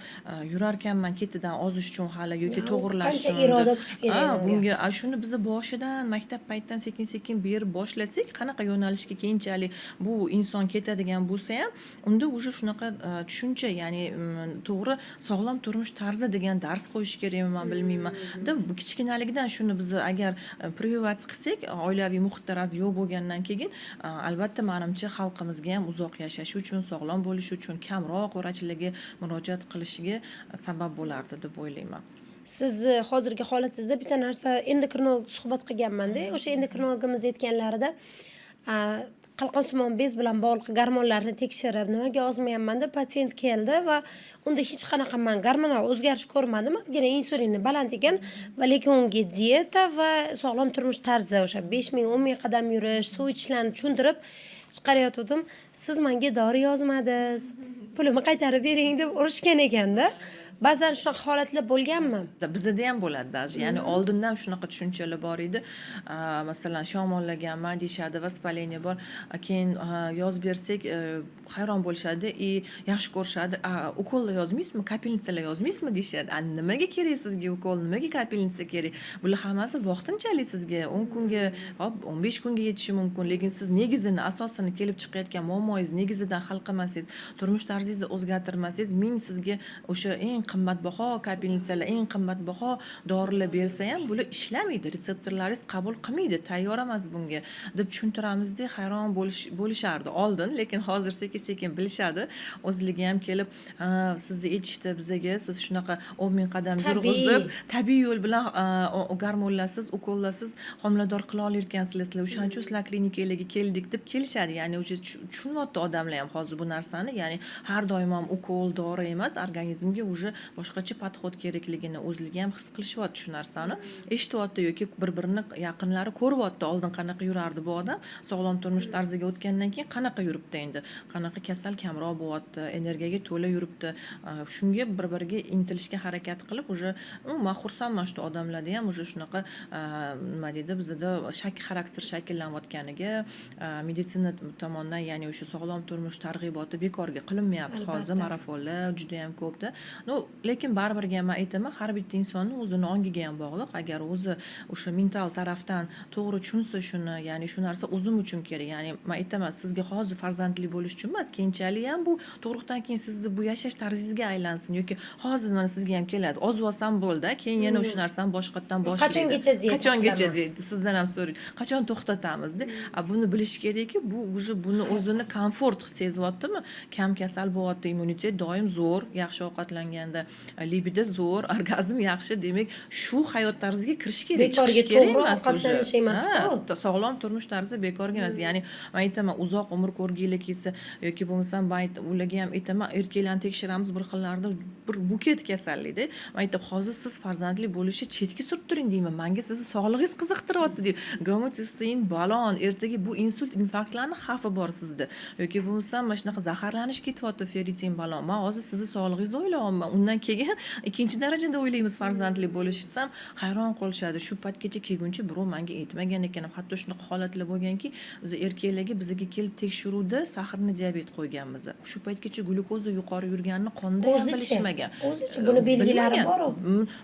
yurarkanman ketidan ozish uchun hali yoki to'g'irlash Qancha uchun iroda deb. kuch kerak Ha, unga. Bunga shuni biza boshidan, maktab paytidan sekin sekin berib boshlasak, qanaqa yo'nalishga keyinchalik bu inson ketadigan bo'lsa ham, unda уже shunaqa tushuncha, ya'ni to'g'ri sog'lom turmush tarzi degan dars qo'yish kerakmi, man bilmayman da. Bu kichkinaligidan shuni biz agar прививать qilsak, oilaviy muhitda раз yo'q bo'lgandan keyin, albatta, manimcha, xalqimizga ham uzoq yashashi uchun, sog'lom bo'lishi uchun, kamroq vrachlarga murojaat qilishiga sabab bo'lardi deb o'ylayman. Sizni hozirgi holatingizda bitta narsa, endokrinolog suhbat qilganmanda, o'sha endokrinologimiz aytganlarida, qalqonsimon bez bilan bog'liq gormonlarni tekshirib, nimaga ozmayapman deb patsient keldi va unda hech qanaqa man gormonal o'zgarish ko'rmadim, ozgina insulini baland ekan va lekin unga dieta va sog'lom turmush tarzi, o'sha 5000, 10 000 qadam yurish, suv ichishlarni tushuntirib chiqarayotgandim. "Siz manga dori yozmadingiz, pulimni qaytarib bering", deb urishgan ekanda. Ba'zan shunaqa holatlar bo'lganmi? Bizada ham bo'ladi даже, ya'ni oldindan shunaqa tushunchalar bor edi. Masalan, shamollaganman deyishadi, воспаление bor. Keyin yozib bersak, hayron bo'lishadi и yaxshi ko'rishadi. "Ukollar yozmaysizmi, капельница lar yozmaysizmi?" deyishadi. A nimaga kerak sizga ukol, nimaga капельница kerak? Bular hammasi vaqtinchalik, sizga 10 kunga, hop, 15 kunga yetishi mumkin, lekin siz negizini, asosini, kelib chiqayotgan muammoyingizni negizidan hal qilmasangiz, turmush tarzingizni o'zgartirmasangiz, ming sizga o'sha eng qimmatbaho капельница lar, eng qimmatbaho dorilar bersa ham, bular ishlamaydi, retseptorlaringiz qabul qilmaydi, tayyor emas bunga, deb tushuntiramizda, hayron bo'lishardi oldin. Lekin hozir sekin sekin bilishadi, o'zligi ham kelib, "Ha, sizni aytishdi bizaga, siz shunaqa 10 000 qadam yurg'izib, tabiiy yo'l bilan gormonlarsiz, ukollarsiz homilador qila olarkansizlar sizlar, o'shaning uchun sizlar klinikanglarga keldik", deb kelishadi. Ya'ni уже tushunyapti odamlar ham hozir bu narsani, ya'ni har doim ham ukol, dori emas, organizmga уже boshqacha подход kerakligini o'zligi ham his qilishyapti, shu narsani eshityapti yoki bir birini yaqinlari ko'ryapti: oldin qanaqa yurardi bu odam, sog'lom turmush tarziga o'tgandan keyin qanaqa yuribdi, endi qanaqa, kasal kamroq bo'lyapti, energiyaga to'la yuribdi. Shunga bir biriga intilishga harakat qilib, уже man xursandman, что odamlarda ham уже shunaqa, nima deydi, bizada xarakter shakllanayotganiga meditsina tomonidan, ya'ni o'sha sog'lom turmush targ'iboti bekorga qilinmayapti hozir, marafonlar judayam ko'pda. Ну, lekin baribir ham man aytaman, har bitta insonni o'zini ongiga ham bog'liq. Agar o'zi o'sha mental tarafdan to'g'ri tushunsa shuni, ya'ni shu narsa o'zim uchun kerak, ya'ni man aytaman, sizga hozir farzandli bo'lish uchun emas, keyinchalik ham bu tug'ruqdan keyin sizni bu yashash tarzingizga aylansin yoki hozir mana sizga ham keladi, ozib olsam bo'ldi, keyin yana o'sha narsani boshqatdan boshlaydi. Qachongacha dieta Qachongacha qilaman? deydi, sizdan ham so'raydi, qachon to'xtatamiz deb. A buni bilish kerakki, bu уже buni o'zini komfort sezyaptimi, kam kasal bo'lyapti, immunitet doim zo'r, yaxshi ovqatlanganda libido zo'r, orgazm yaxshi, demak, shu hayot tarziga kirish kerak, Bekorga chiqish kerak to'g'ri emas уже. ovqatlanish emas-ku. Ha, sog'lom turmush tarzi bekorga emas. Ya'ni man aytaman, uzoq umr ko'rginglar kelsa yoki bo'lmasam man ularga ham aytaman, erkaklarni tekshiramiz, bir xillarda bir buket kasallikda. Man aytaman, hozir siz farzandli bo'lishni chetga surib turing deyman, manga sizni sog'lig'ingiz qiziqtiryapti deydi. Gomotsistein balon, ertaga bu insult, infarktlarni xavfi bor sizda yoki bo'lmasam mana shunaqa zaharlanish ketyapti, ferritin balon. Man hozir sizni sog'lig'ingizni o'ylayapman, undan keyin ikkinchi darajada o'ylaymiz farzandli bo'lish, desam, hayron qolishadi. Shu paytgacha kelguncha birov manga aytmagan ekan. Hatto shunaqa holatlar bo'lganki, biz erkaklarga, bizga kelib tekshiruvda сахарный диабет qo'yganmiz, shu paytgacha glyukoza yuqori yurganini qonda ham O'zichi? bilishmagan. O'zichi? Buni belgilari Bilmagan. bor-u.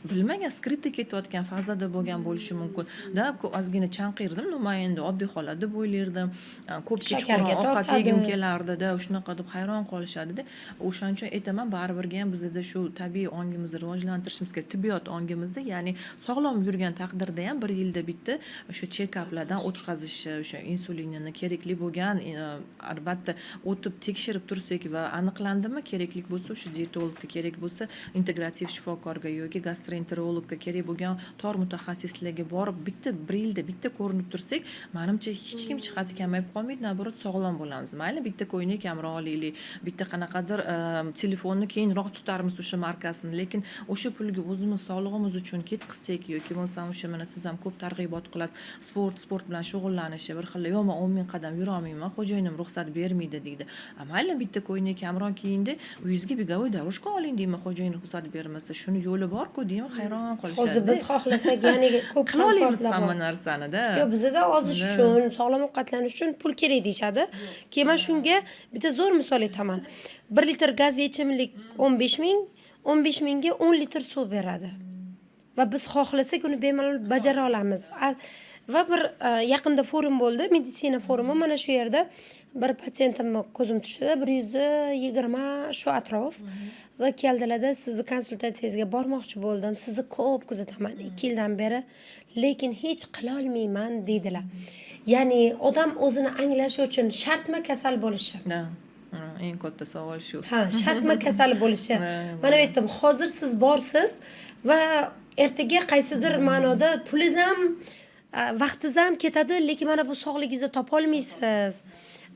Bilmagan, скрытый ketayotgan fazada bo'lgan bo'lishi mumkin da. Ozgina chanqirdim, ну, man endi oddiy holat deb o'ylardim. Ko'p kechqurun Shakarga ovqat tortadi. yegim kelardida, shunaqa deb hayron qolishadida. O'shaning uchun aytaman, baribirga ham bizada shu tabiiy ongimizni rivojlantirishimiz kerak, tibbiyot ongimizni. Ya'ni sog'lom yurgan taqdirda ham bir yilda bitta o'sha chekaplardan o'tkazishi, o'sha insulinini kerakli bo'lgan albatta o'tib, tekshirib tursak va aniqlandimi, kerakli bo'lsa, o'sha dietologga, kerak bo'lsa, integrativ shifokorga yoki gastroenterologga, kerak bo'lgan tor mutaxassislarga borib, bitta bir yilda bitta ko'rinib tursak, manimcha, hech kim jihati kamayib qolmaydi, наоборот, sog'lom bo'lamiz. Mayli, bitta ko'ynak kamroq olaylik, bitta qanaqadir telefonni keyinroq tutarmiz o'sha markasini, lekin o'sha pulga o'zimiz sog'lig'imiz uchun ketqizsak yoki bo'lmasam o'sha, mana, siz ham ko'p targ'ibot qilasiz, sport bilan shug'ullanishi. Bir xil, "Yo'q, man 10 000 qadam yurolmayman, xo'jayinim ruxsat bermaydi", deydi. A mayli, bitta ko'ynak kamroq kiyingda, uyingizga беговой дорожка oling deyman, xo'jayin ruxsat bermasa, shuni yo'li borku deyman, hayron qolishadi. Hozir biz xohlasak, ya'ni ko'p Qila olamiz komfortlar hamma bor. narsanida. Yo'q, bizada ozish uchun, sog'lom ovqatlanish uchun pul kerak deyishadi. Keyin man shunga bitta zo'r misol aytaman: 1 litr gazli ichimlik 15 000, 15 000ga 10 litr suv beradi va biz xohlasak, uni bemalol bajara olamiz. Va bir yaqinda forum bo'ldi, meditsina forumi. Mana shu yerda bir patsientimni ko'zim tushdida, 120 shu atrof, va keldilarda, "Sizni konsultatsiyangizga bormoqchi bo'ldim, sizni ko'p kuzataman 2 yildan beri, lekin hech qilolmayman", deydilar. Ya'ni odam o'zini anglashi uchun shartmi kasal bo'lishi? Да. Eng katta savol shu. Ha, shartmi kasal bo'lishi? Mana aytdim, hozir siz borsiz va ertaga qaysidir ma'noda pulingiz ham, vaqtingiz ham ketadi, lekin mana bu sog'ligingizni topolmaysiz.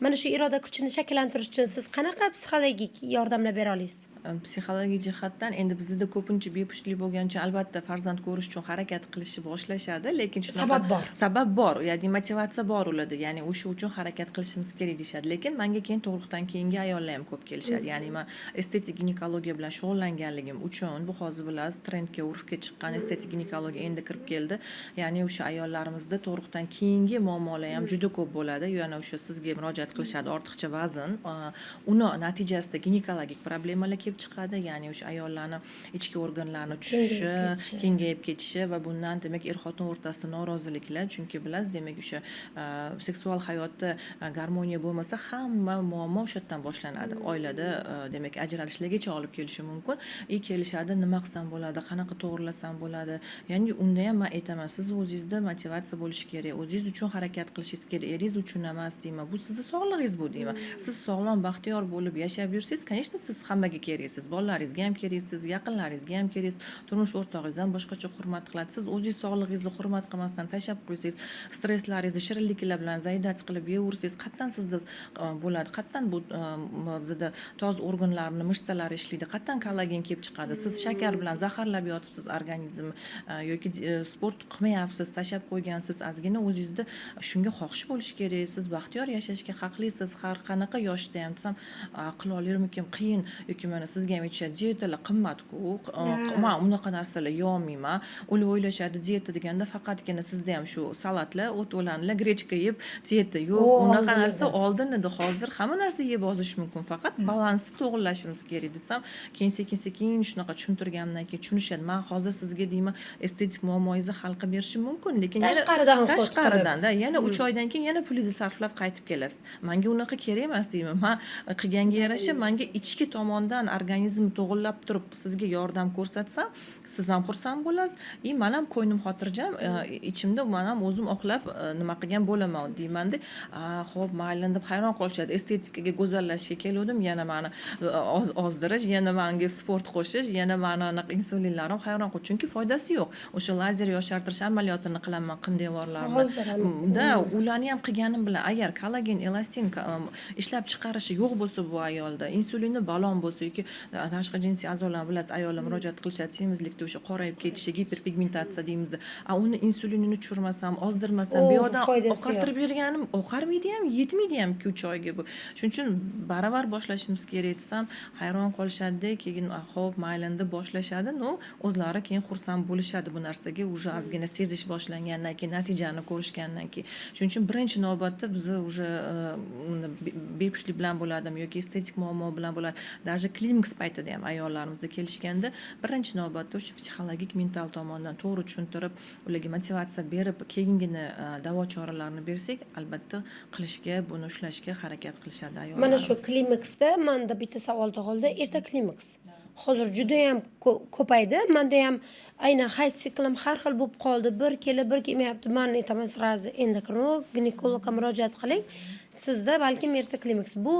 Mana shu iroda kuchini shakllantirish uchun siz qanaqa psixologik yordamlar bera olasiz? Psixologik jihatdan endi bizda ko'pincha bepushtlik bo'lgani uchun, albatta, farzand ko'rish uchun harakat qilishni boshlashadi, lekin shunaqa Sabab bor. Sabab bor, ya'ni motivatsiya bor ularda, ya'ni o'sha uchun harakat qilishimiz kerak deyishadi. Lekin manga keyin tug'ruqdan keyingi ayollar ham ko'p kelishadi. Ya'ni man estetik ginekologiya bilan shug'ullanganligim uchun, bu hozir, bilasiz, trendga, urfga chiqqan estetik ginekologiya endi kirib keldi. Ya'ni o'sha ayollarimizda tug'ruqdan keyingi muammolar ham juda ko'p bo'ladi. Yana o'sha sizga murojaat qilishadi, ortiqcha vazn, uni natijasida ginekologik problemalar kelib chiqadi, ya'ni o'sha ayollarni ichki organlarini tushishi, ketishi. Kengayib ketishi va bundan, demak, er xotin o'rtasida noroziliklar. Chunki bilasiz, demak, o'sha seksual hayotda garmoniya bo'lmasa, hamma muammo o'sha yerdan boshlanadi oilada, demak, ajralishlargacha olib kelishi mumkin. И kelishadi, nima qilsam bo'ladi, qanaqa to'g'irlasam bo'ladi? Ya'ni unda ham man aytaman, siz o'zingizda motivatsiya bo'lishi kerak, o'zingiz uchun harakat qilishingiz kerak, eringiz uchun emas deyman. Bu sizni sog'lig'ingiz bu deyman. Siz sog'lom, baxtiyor bo'lib yashab yursangiz, конечно, siz hammaga keraksiz, bolalaringizga ham keraksiz, yaqinlaringizga ham keraksiz, turmush o'rtog'ingiz ham boshqacha hurmat qiladi. Siz o'zingiz sog'lig'ingizni hurmat qilmasdan tashlab qo'ysangiz, stresslaringizni shirinliklar bilan заедать qilib yeyversangiz, qayerdan sizni bo'ladi, qayerdan bu bizada toz organlarni мышца lari ishlaydi, qayerdan kollagen kelib chiqadi? Siz shakar bilan zaharlab yotibsiz organizmni yoki sport qilmayapsiz, tashlab qo'ygansiz. Ozgina o'zingizda shunga xohish bo'lishi kerak, siz baxtiyor yashashga haqlisiz har qanaqa yoshda ham desam, "Qila olarmikin, qiyin". Yoki mana sizga ham aytishadi, dietalar qimmatku, man unaqa narsalar yeyolmayman. Ular o'ylashadi, dieta deganda faqatgina sizda ham shu salatlar, o't o'lanlar, grechka yeb dieta. Yo'q, U unaqa oldin narsa edi. oldin edi, hozir hamma narsa yeb ozish mumkin, faqat balansni to'g'irlashimiz kerak desam, keyin sekin sekin shunaqa tushuntirganimdan keyin tushunishadi. Man hozir sizga deyman, estetik muammoyingizni hal qilib berishim mumkin, lekin yana Tashqaridan xot qilib. Tashqaridanda yana 3 oydan keyin yana pulingizni sarflab qaytib kelasiz. Manga unaqa kerak emas deyman. Man qilganga yarasha, manga ichki tomondan organizmni to'g'irlab turib sizga yordam ko'rsatsam, siz ham xursand bo'lasiz и man ham ko'nglim xotirjam, ichimda man ham o'zim oqlab nima qilgan bo'laman deymanda. "Ho'p, mayli", deb hayron qolishadi. Estetikaga, go'zallashga keluvdim, yana mani ozdirish, yana manga sport qo'shish, yana mani anaqa insulinlarim, hayron qol. Chunki foydasi yo'q. O'sha lazer yoshartirish amaliyotini qilaman, qin devorlarni. Hozir ham. Да, ularni ham qilganim bilan, agar kollagen, elastin ishlab chiqarishi yo'q bo'lsa, bu ayolda insulini balon bo'lsa yoki tashqi jinsiy a'zolar, bilasiz, ayollar murojaat qilishadi, semizlikda o'sha qorayib ketishi, giperpigmentatsiya deymiz. A uni insulinini tushirmasam, ozdirmasam, U bu yoqdan foydasi yo'q. Oqartirib berganim oqarmaydi ham, yetmaydi ham 2-3 oyga bu. Shuning uchun baravar boshlashimiz kerak desam, hayron qolishadida, keyin "Ho'p, mayli", deb boshlashadi. Ну, o'zlari keyin xursand bo'lishadi bu narsaga, уже ozgina sezish boshlangandan keyin, natijani ko'rishgandan keyin. Shuning uchun birinchi navbatda bizni уже bepushtlik bilan bo'ladimi yoki estetik muammo bilan bo'ladi, даже klimaks paytida ham ayollarimizda kelishganda, birinchi navbatda o'sha psixologik, mental tomondan to'g'ri tushuntirib, ularga motivatsiya berib, keyingina davo choralarini bersak, albatta qilishga, buni ushlashga harakat qilishadi Mana shu ayollarimiz. Klimaksda manda bitta savol tug'ildi. Erta klimaks. Hozir judayam ko'paydi. Manda ham aynan hayz siklim har xil bo'lib qoldi, bir kelib, bir kelmayapti. Man aytaman сразу: endokrinolog, ginekologga murojaat qiling, sizda balkim erta klimaks. Bu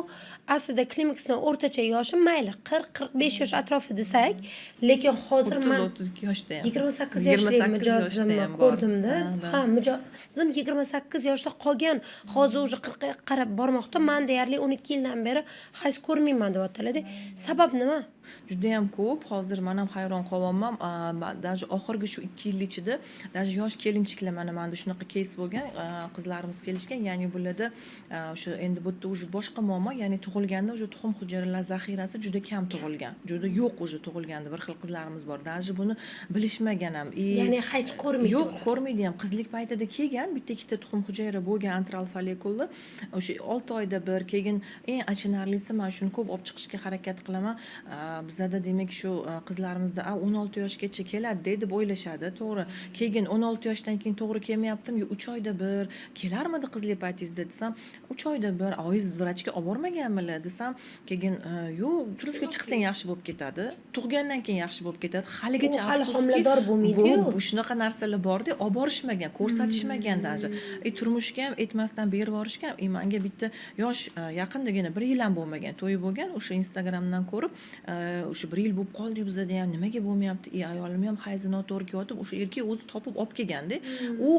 aslida klimaksni o'rtacha yoshi, mayli, 40-45 yosh atrofi desak, lekin hozir 30 man 32 yoshda ham, 28 yoshli 28 mijozimni yoshda ham bor. ko'rdimda. Ha, Ha, mijozim 28 yoshda qolgan, hozir уже 40ga qarab bormoqda. Man deyarli 12 yildan beri hayz ko'rmayman, deyaptilarda. Sabab nima? Judayam ko'p. Hozir man ham hayron qolyapman. Даже oxirgi shu 2 yil ichida даже yosh kelinchiklar, mana manda shunaqa кейс bo'lgan, qizlarimiz kelishgan. Ya'ni bularda o'sha endi bu yerda уже boshqa muammo, ya'ni tug'ilganda уже tuxum hujayralar zaxirasi juda kam tug'ilgan, juda yo'q уже tug'ilganda. Bir xil qizlarimiz bor, даже buni bilishmagan ham. И Ya'ni hayz ko'rmaydi yo'q, ular. Ko'rmaydi ham. Qizlik paytida kelgan, bitta ikkita tuxum hujayra bo'lgan, antral follikulni o'sha 6 oyda bir. Keyin eng achinarlisi, man shuni ko'p olib chiqishga harakat qilaman. Bizada demak shu qizlarimizda a 16 yoshgacha keladi deb o'ylashadi, to'g'ri. Keyin 16 yoshdan keyin to'g'ri kelmayaptimi, 3 oyda bir kelarmidi qizlik paytingizda desam, 3 oyda bir. Oyingiz vrachga olib bormaganmilar desam, keyin yo'q, turmushga chiqsang yaxshi bo'lib ketadi, tug'gandan keyin yaxshi bo'lib ketadi haligacha. U hali Afsuski, homilador bo'lmaydi-yu. Bu shunaqa narsalar borda, olib borishmagan, ko'rsatishmagan даже и turmushga ham aytmasdan berib yuborishgan. И manga bitta yosh, yaqindagina, bir yil ham bo'lmagan to'yi bo'lgan, o'sha Instagramdan ko'rib, o'sha bir yil bo'lib qoldi bizada ham, nimaga bo'lmayapti, и ayolim ham hayzi noto'g'ri kelyapti. O'sha erkak o'zi topib olib kelganda, u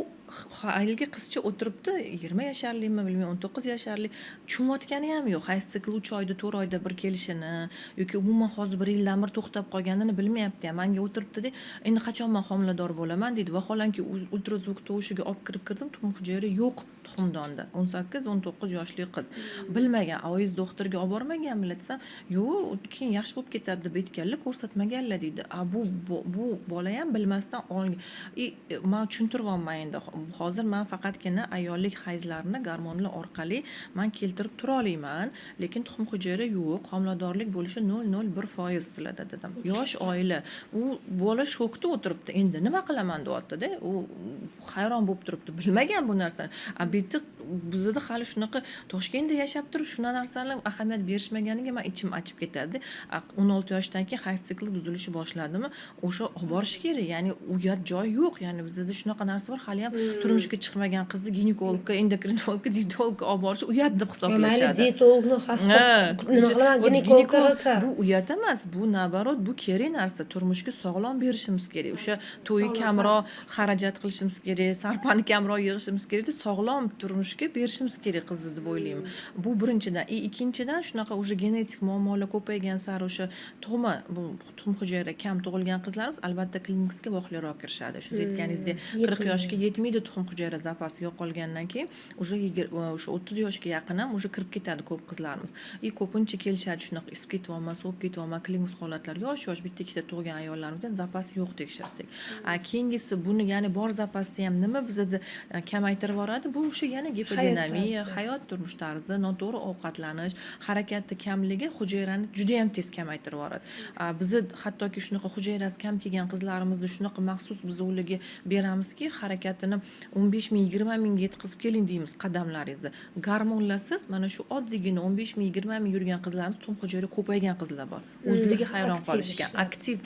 haligi qizcha o'tiribdi, 20 yasharlikmi, bilmayman, 19 yasharlik, tushunayotgani ham yo'q hayz sikli 3 oyda, 4 oyda bir kelishini yoki umuman hozir bir yildan beri to'xtab qolganini bilmayapti ham. Manga o'tiribdida, endi qachon man homilador bo'laman, deydi. Vaholanki ultrazvuk tovushiga olib kirib kirdim, tuxum hujayra yo'q tuxumdonda. 18-19 yoshli qiz bilmagan. Oyingiz doktorga olib bormaganmilar desam, yo'q, keyin yaxshi bo'lib ketadi deb aytganlar, ko'rsatmaganlar, deydi. A bu bola ham bilmasdan olgan. И man tushuntiryapman endi, hozir man faqatgina ayollik hayzlarini gormonlar orqali man keltirib tura olaman, lekin tuxum hujayra yo'q, homiladorlik bo'lishi 0,01% sizlarda, dedim. Yosh oila, u bola shokda o'tiribdi, endi nima qilaman, deyaptida. U hayron bo'lib turibdi, bilmagan bu narsani. A bu yerda bizada hali shunaqa, Toshkentda yashab turib shunaqa narsalar ahamiyat berishmaganiga man ichim achib ketadi. 16 yoshdan keyin hayz sikli buzilishi boshladimi, o'sha olib borish kerak, ya'ni uyat joyi yo'q. Ya'ni bizada shunaqa narsa bor haliyam, turmushga chiqmagan qizni ginekologga, endokrinologga, dietologga olib borish uyat deb Mayli, hisoblashadi. dietologni Ha, nima qilaman, вот ginekologga ginekolog rosa. Bu uyat emas, bu наоборот, bu kerak narsa. Turmushga sog'lom berishimiz kerak, o'sha to'yi kamroq xarajat qilishimiz kerak, sarpani kamroq yig'ishimiz kerak, sog'lom turmushga berishimiz kerak qizni deb o'ylayman. Bu birinchidan. И ikkinchidan, shunaqa уже genetik muammolar ko'paygan sari o'sha tug'ma, bu tuxum hujayra kam tug'ilgan qizlarimiz albatta klimaksga vaqtliroq kirishadi. Shu siz aytganingizdek, 40 yoshga yetmaydi, tuxum hujayra zapasi yo'qolgandan keyin уже o'sha 30 yoshga yaqin ham уже kirib ketadi ko'p qizlarimiz. И ko'pincha kelishadi shunaqa, isib ketyapman, sovib ketyapman, klimaks holatlari, yosh yosh bitta ikkita tug'gan ayollarimizda zapas yo'q tekshirsak. A keyingisi buni, ya'ni bor zapasni ham nima bizada kamaytirib yuboradi? Bu o'sha yana gipodinamiya, tarzi. Hayot turmush tarzi, noto'g'ri ovqatlanish, harakatni kamligi hujayrani judayam tez kamaytirib yuboradi. Bizni hattoki shunaqa hujayrasi kam kelgan qizlarimizni shunaqa maxsus biz ularga beramizki, harakatini 15 000, 20 000ga yetkazib keling deymiz qadamlaringizni. Gormonlarsiz mana shu oddiygina 15 000, 20 000 yurgan qizlarimiz tuxum hujayra ko'paygan qizlar bor, o'zligi hayron aktiv qolishgan. ishlar. Aktiv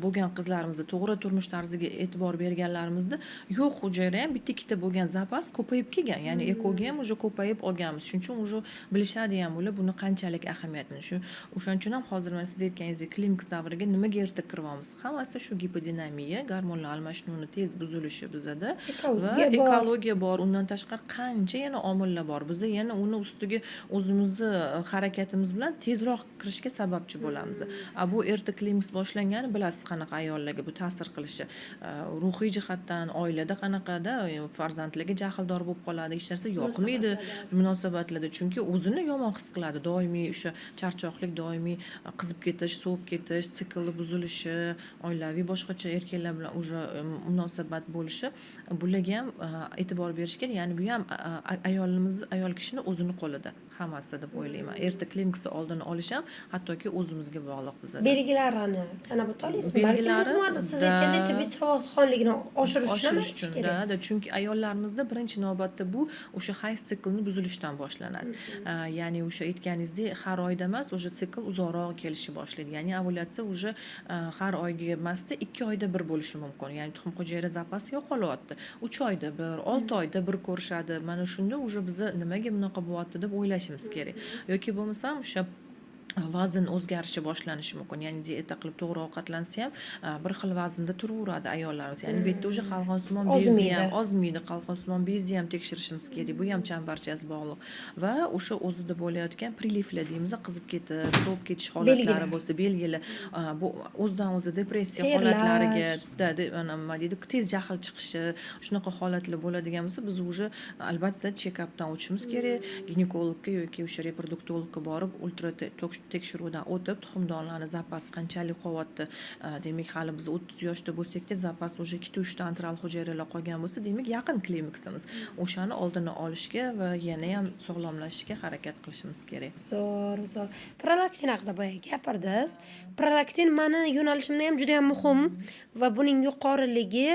bo'lgan qizlarimizni, to'g'ri turmush tarziga e'tibor berganlarimizda yo'q hujayra ham bitta ikkita bo'lgan zapas ko'payib kelgan, ya'ni ekoga ham уже ko'payib olganmiz. Shuning uchun уже bilishadi ham ular buni qanchalik ahamiyatini. Shu o'shaning uchun ham hozir mana siz aytganingizdek, klimaks davriga nimaga erta kiryapmiz, hammasi shu gipodinamiya, gormonlar almashinuvini tez buzilishi bizada va Ekologiya bor. Ekologiya bor, undan tashqari qancha yana omillar bor. Biza yana uni ustiga o'zimizni harakatimiz bilan tezroq kirishga sababchi bo'lamiz. A bu erta klimaks boshlangani, bilasiz, qanaqa ayollarga bu ta'sir qilishi. Ruhiy jihatdan, oilada qanaqada, farzandlarga jahldor bo'lib qoladi, hech narsa yoqmaydi munosabatlarda, chunki o'zini yomon his qiladi. Doimiy o'sha charchoqlik, doimiy qizib ketish, sovib ketish, siklni buzilishi, oilaviy boshqacha erkaklar bilan уже munosabat bo'lishi, bularga ham e'tibor berish kerak. Ya'ni bu ham ayolimiz, ayol kishini o'zini qo'lida hammasi deb o'ylayman. Erta klimaksni oldini olish ham hattoki o'zimizga bog'liq bizada. Belgilarini sanab o'ta olasizmi? Balkim Belgilari, umuman siz aytgandek da. tibbiy savodxonligini oshirish uchun ham oshirish aytish uchun kerak. Да, chunki ayollarimizda birinchi navbatda bu O'sha hayz siklini buzilishidan boshlanadi. Ya'ni o'sha aytganingizdek, har oyda emas, уже sikl uzoqroq kelishni boshlaydi, ya'ni ovulyatsiya уже har oyga emasda, 2 oyda bir bo'lishi mumkin, ya'ni tuxum hujayra zapasi yo'qolyapti. 3 oyda bir, 6 oyda bir ko'rishadi. Mana shunda уже biza nimaga bunaqa bo'lyapti deb o'ylashimiz kerak. Yoki bo'lmasam o'sha vazn o'zgarishi boshlanishi mumkin, ya'ni dieta qilib, to'g'ri ovqatlansa ham, bir xil vaznda turaveradi ayollarimiz. Ya'ni bu yerda уже qalqonsimon bezni Ozmaydi. ham ozmaydi, qalqonsimon bezni ham tekshirishimiz kerak. Bu ham chambarchas bog'liq. Va o'sha o'zida bo'layotgan прилив lar deymiz, qizib ketib, sovib ketish holatlari Belgilar. bo'lsa, belgili. Bu o'zidan o'zi depressiya Terlash. holatlariga mana nima deydi, tez jahl chiqishi, shunaqa holatlar bo'ladigan bo'lsa, biz уже albatta чекап dan o'tishimiz kerak, ginekologga yoki o'sha reproduktologga borib, ultra tekshiruvdan o'tib, tuxumdonlarni zapasi qanchalik qolyapti. Demak, hali biz 30 yoshda bo'lsakda, zapas уже ikkita, uchta antral hujayralar qolgan bo'lsa, demak, yaqin klimaksimiz. O'shani oldini olishga va yanayam sog'lomlashishga harakat qilishimiz kerak. Zo'r, zo'r. Prolaktin haqida boya gapirdingiz. Prolaktin mani yo'nalishimda ham juda yam muhim va buning yuqoriligi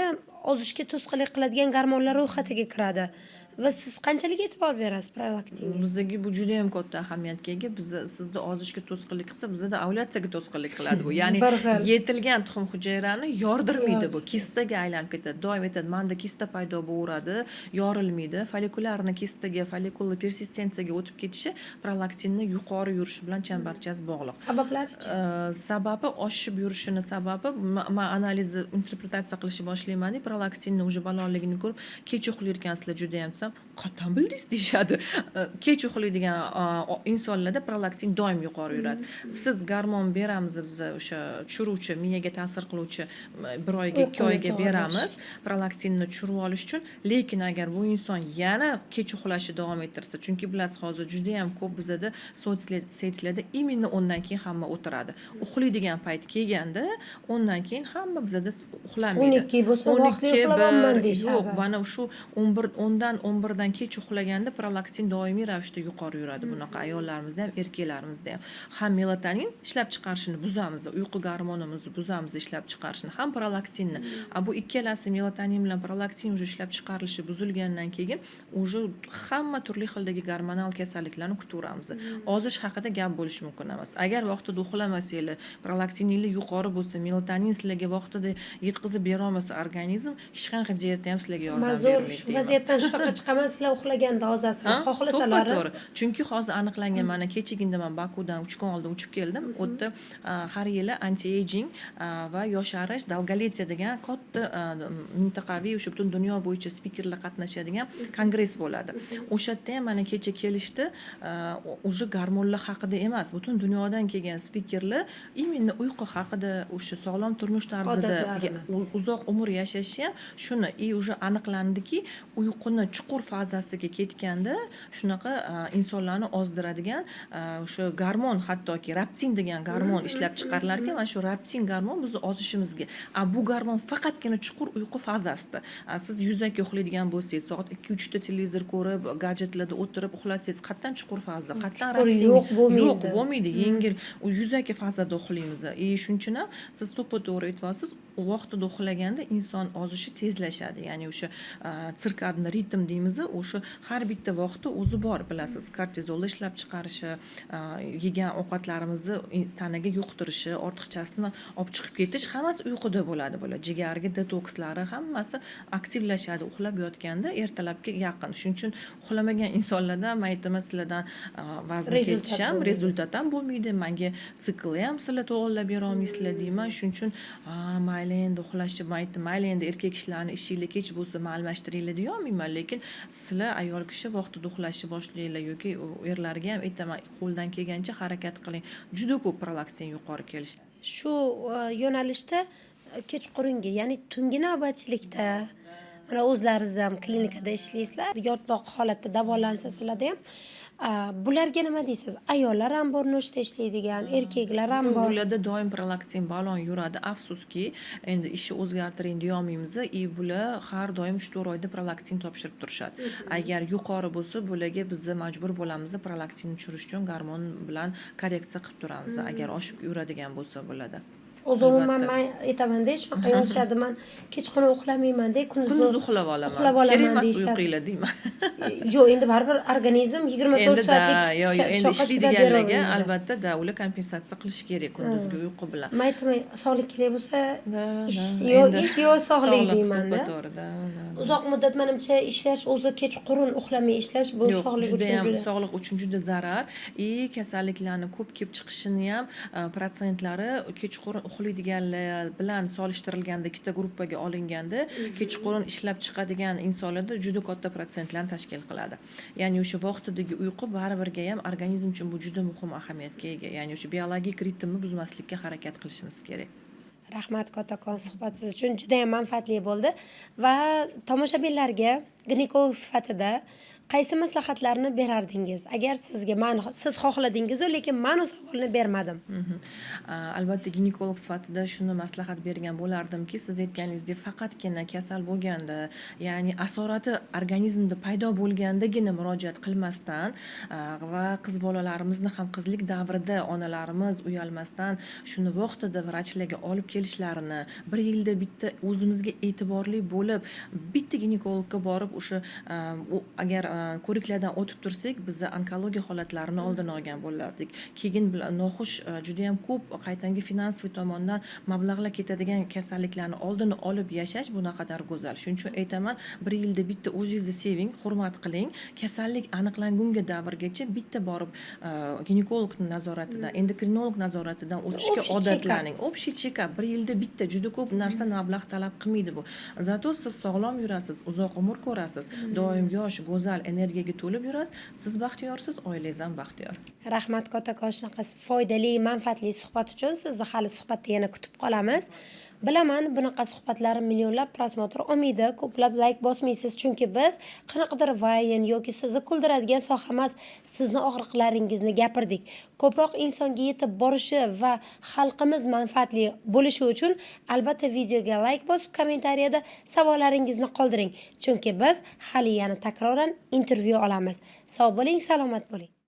ozishga to'sqinlik qiladigan gormonlar ro'yxatiga kiradi. Va siz qanchalik e'tibor berasiz prolaktinga? Bizdagi bu juda yam katta ahamiyatga ega. Bizni, sizni ozishga to'sqinlik qilsa, bizada ovulyatsiyaga to'sqinlik qiladi bu. Ya'ni Bir xil. yetilgan tuxum hujayrani yordirmaydi, bu kistaga aylanib ketadi. Doim aytadi, manda kista paydo bo'laveradi, yorilmaydi. Folikularni kistaga, follikulli persistensiyaga o'tib ketishi prolaktinni yuqori yurishi bilan chambarchas bog'liq. Sabablarichi? Sababi, oshib yurishini sababi, man analizni interpretatsiya qilishni boshlayman, prolaktinni уже balonligini ko'rib, kech uxlayotgansizlar judayam desam, qayerdan bildingiz deyishadi. Kech uxlaydigan insonlarda prolaktin doim yuqori yuradi. Siz gormon beramiz biz, o'sha tushiruvchi, miyaga ta'sir qiluvchi, bir oyga, 2 Uyquni oyga to'g'irlash. beramiz prolaktinni tushirib olish uchun. Lekin agar bu inson yana kech uxlashni davom ettirsa, chunki bilasiz, hozir judayam ko'p bizada соцсеть larda именно 10dan keyin hamma o'tiradi, uxlaydigan payt kelganda 10dan keyin hamma bizada uxlamaydi. 12 bo'lsa, vaqtli 12, uxlayapman 1, deyishadi. Yo'q, mana shu 11, 10dan, 11dan kech uxlaganda prolaktin doimiy ravishda yuqori yuradi. Bunaqa ayollarimizda ham, erkaklarimizda ham ham melatonin ishlab chiqarishini buzamiz, uyqu gormonimizni buzamiz ishlab chiqarishini, ham prolaktinni. A bu ikkalasi, melatonin bilan prolaktin уже ishlab chiqarilishi buzilgandan keyin уже hamma turli xildagi gormonal kasalliklarni kutaveramiz. Ozish haqida gap bo'lishi mumkin emas. Agar vaqtida uxlamasanglar, prolaktininglar yuqori bo'lsa, melatonin sizlarga vaqtida yetkazib berolmasa organizm, hech qanaqa dieta ham sizlarga yordam Man zo'r bermaydi shu deyman. vaziyatdan shunaqa chiqaman, sizlar uxlaganda ozasizlar, Ha? xohlasalaringiz. To'ppa to'g'ri. Chunki hozir aniqlangan, mana kechagina man Bakudan 3 kun oldin uchib keldim. U yerda har yili anti aging va yosharish, долголетие degan katta mintaqaviy, o'sha butun dunyo bo'yicha spikerlar qatnashadigan kongress bo'ladi. O'sha yerda ham mana kecha kelishdi, уже gormonlar haqida emas, butun dunyodan kelgan spikerlar именно uyqu haqida, o'sha sog'lom turmush tarzida Odatlarimiz. uzoq umr yashashi ham shuni. И уже aniqlandiki, uyquni chuqur fazasiga ketganda shunaqa insonlarni ozdiradigan o'sha gormon, hattoki raptin degan gormon ishlab chiqarilar ekan. Mana shu raptin gormon bizni ozishimizga, a bu gormon faqatgina chuqur uyqu fazasida. Siz yuzaki uxlaydigan bo'lsangiz, soat 2-3da televizor ko'rib, gadjetlarda o'tirib uxlasangiz, qayerdan chuqur faza, qayerdan Chuqur raptin? Yo'q, bo'lmaydi. Yo'q, bo'lmaydi. Yengil, u yuzaki fazada uxlaymiz. И shuning uchun ham siz to'ppa to'g'ri aytyapsiz, vaqtida uxlaganda inson ozishi tezlashadi. Ya'ni o'sha циркадный ритм deymiz, o'sha har bitta vaqti o'zi bor, bilasiz, kortizolni ishlab chiqarishi, yegan ovqatlarimizni tanaga yuqtirishi, ortiqchasini olib chiqib ketish, hammasi uyquda bo'ladi. Bular jigarga detokslari, hammasi aktivlashadi uxlab yotganda, ertalabga yaqin. Shuning uchun uxlamagan insonlardan man aytaman, sizlardan vazn Результат ketish ham, bo'lmaydi. результат ham bo'lmaydi, manga siklni ham sizlar to'g'irlab berolmaysizlar deyman. Shuning uchun mayli endi uxlashni, man aytdim, mayli endi erkak kishilarni ishinglar kech bo'lsa, man almashtiringlar deyolmayman, lekin sizlar ayol kishi vaqtida uxlashni boshlanglar. Yoki erlarga ham aytaman, qo'ldan kelgancha harakat qiling, juda ko'p prolaktin yuqori kelishi. Shu yo'nalishda kechqurungi, ya'ni tungi navbatchilikda, mana o'zlaringiz ham klinikada ishlaysizlar, yotoq holatda davolansa sizlarda ham, bularga nima deysiz? Ayollar ham bor ночь da ishlaydigan, erkaklar ham bor. Bularda doim prolaktin balon yuradi, afsuski. Endi ishni o'zgartiring deyolmaymiz. И bular har doim 3-4 oyda prolaktin topshirib turishadi. Agar yuqori bo'lsa, bularga bizni majbur bo'lamiz, prolaktinni tushirish uchun gormon bilan korreksiya qilib turamiz, agar oshib yuradigan bo'lsa bularda. O'zi umuman Albatta. man aytamanda, shunaqa yozishadi: "Man kechqurun uxlamaymanda, kunduz kunduzi uxlab olaman." uxlab Kerak olaman, emas deyishadi. uyqunglar, deyman. Yo'q, endi baribir organizm 24 Endi da soatlik yo'q, endi choqqa chidab ishlaydiganlarga berolmaydi. albatta da, ular kompensatsiya qilishi kerak kunduzgi uyqu bilan. Man aytaman, sog'lik kerak bo'lsa, ish da, yo endi ish, yo sog'lik, deymanda. To'ppa to'g'ri, da. Uzoq muddat, manimcha, ishlash o'zi, kechqurun uxlamay ishlash, bu Yo'q, sog'lik uchun judayam juda sog'liq uchun juda zarar и kasalliklarni ko'p kelib chiqishini ham protsentlari kechqurun uxlaydiganlar bilan solishtirilganda, ikkita gruppaga olinganda, kechqurun ishlab chiqadigan insonlarda juda katta protsentlarni tashkil qiladi. Ya'ni o'sha vaqtidagi uyqu baribirga ham organizm uchun bu juda muhim ahamiyatga ega. Ya'ni o'sha biologik ritmni buzmaslikka harakat qilishimiz kerak. Rahmat kattakon suhbatingiz uchun, judayam manfaatli bo'ldi. Va tomoshabinlarga ginekolog sifatida qaysi maslahatlarni berardingiz, agar sizga man, siz xohladingizu, lekin man u savolni bermadim? Albatta, ginekolog sifatida shuni maslahat bergan bo'lardimki, siz aytganingizdek, faqatgina kasal bo'lganda, ya'ni asorati organizmda paydo bo'lgandagina murojaat qilmasdan va qiz bolalarimizni ham qizlik davrida onalarimiz uyalmasdan shuni vaqtida vrachlarga olib kelishlarini, bir yilda bitta o'zimizga e'tiborli bo'lib, bitta ginekologga borib, o'sha agar ko'riklardan o'tib tursak, biza onkologiya holatlarini oldini olgan bo'lardik. Keyin noxush, judayam ko'p qaytanga финансовый tomondan mablag'lar ketadigan kasalliklarni oldini olib yashash bu naqadar go'zal. Shuning uchun aytaman, bir yilda bitta o'zingizni seving, hurmat qiling. Kasallik aniqlangunga davrgacha bitta borib ginekologni nazoratidan, endokrinolog nazoratidan o'tishga Общий check-up. odatlaning. Общий check-up bir yilda bitta, juda ko'p narsa, mablag' talab qilmaydi bu. Зато siz sog'lom yurasiz, uzoq umr ko'rasiz, doim yosh, go'zal, energiyaga to'lib yurasiz. Siz baxtiyorsiz, oilangiz ham baxtiyor. Rahmat kattakon shunaqa foydali, manfaatli suhbat uchun. Sizni hali suhbatda yana kutib qolamiz. Bilaman, bunaqa suhbatlar millionlab просмотр olmaydi, ko'plab layk bosmaysiz, chunki biz qanaqadir vayn yoki sizni kuldiradigan soha emas, sizni og'riqlaringizni gapirdik. Ko'proq insonga yetib borishi va xalqimiz manfaatli bo'lishi uchun albatta videoga layk bosib, kommentariyada savollaringizni qoldiring, chunki biz hali yana takroran intervyu olamiz. Sog' bo'ling, salomat bo'ling.